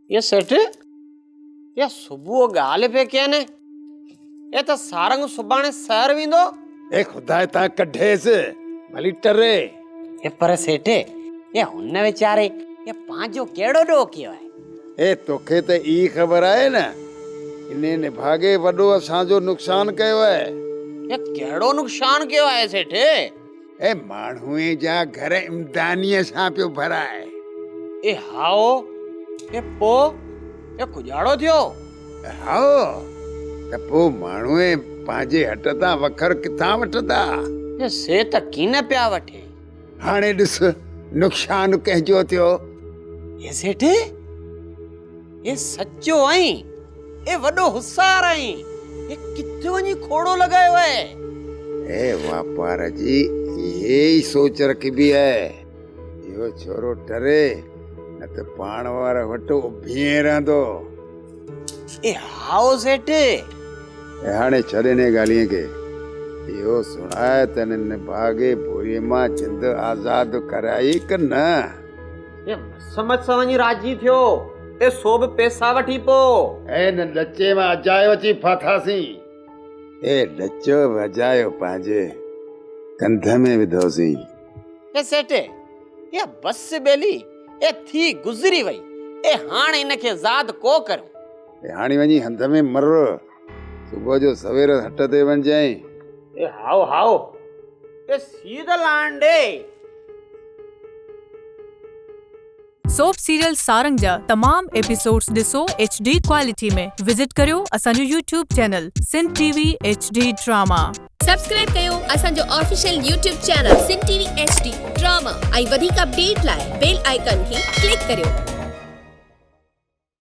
اي سيٺ، اها صبح ڳالهه پئي ڪين، اي ته سارنگ سڀاڻي سهر ويندو؟ اي خدا هتان ڪڍيس، ڀلي ٽري. اي پر سيٺ، اي هن ويچاري اي پنهنجو ڪهڙو ڏوهه ڪيو آهي؟ اي توکي ته اي خبر آهي نه، انهي نڀاڳي وڏو اسان جو نقصان ڪيو آهي. اي ڪهڙو نقصان ڪيو آهي سيٺ؟ اي ماڻهوء جا گهر امدانيء سان پيو ڀرائي. اي هائو، اي پو، اي ڪڄاڙو ٿيو. هائو، ته پو ماڻهوء پنهنجي هٽ تان وکر ڪٿان وٺندا؟ اي سي ته ڪين پيا وٺي. هاڻي ڏس نقصان ڪنهن جو ٿيو. اي سيٺ، اي سچو آهين، اي وڏو هوسار آهين، اي ڪٿي وڃي کوڙو لڳايو آهي؟ اي واپار جي اهي ئي سوچ رکبي آهي. اهو ڇورو ٽري نه ته پاڻ وارو وٽ اڀيئين رهندو. اي هائو سيٺ. اي هاڻي ڇڏ انهيء ڳالهيء کي. اهو سڻاء ته هن نڀاڳي ڀوريء مان جند آزاد ڪرائي ڪه نه؟ اي مس مس وڃي راضي ٿيو، اي سو به پئسا وٺي پو. اي هن ڏچي مان اجايو اچي ڦاٿاسين. اي ڏچو به اجايو پنهنجي ڪنڌ ۾ وڌوسين. اي سيٺ، اها بس ٻيلي، اي ٿي گذري وئي، اي هاڻ ان کي زاد ڪو ڪريون. اي هاڻي وڃي هنڌ ۾ مر، صبح جو سوير هٽ تي وڃجانء. اي هائو هائو، اي سيد لاهڻ ڏي. سوپ سيريل سارنگ جا تمام ايپيسوڊز ڏسو ايڇ ڊي ڪوالٽي ۾ وزٽ ڪريو اسان جو YouTube channel Sindh T V H D drama. Subscribe ڪيو اسان جو official YouTube channel Sindh T V H D drama ۽ وڌيڪ اپڊيٽ لاء بيل آئيڪان کي ڪلڪ ڪريو.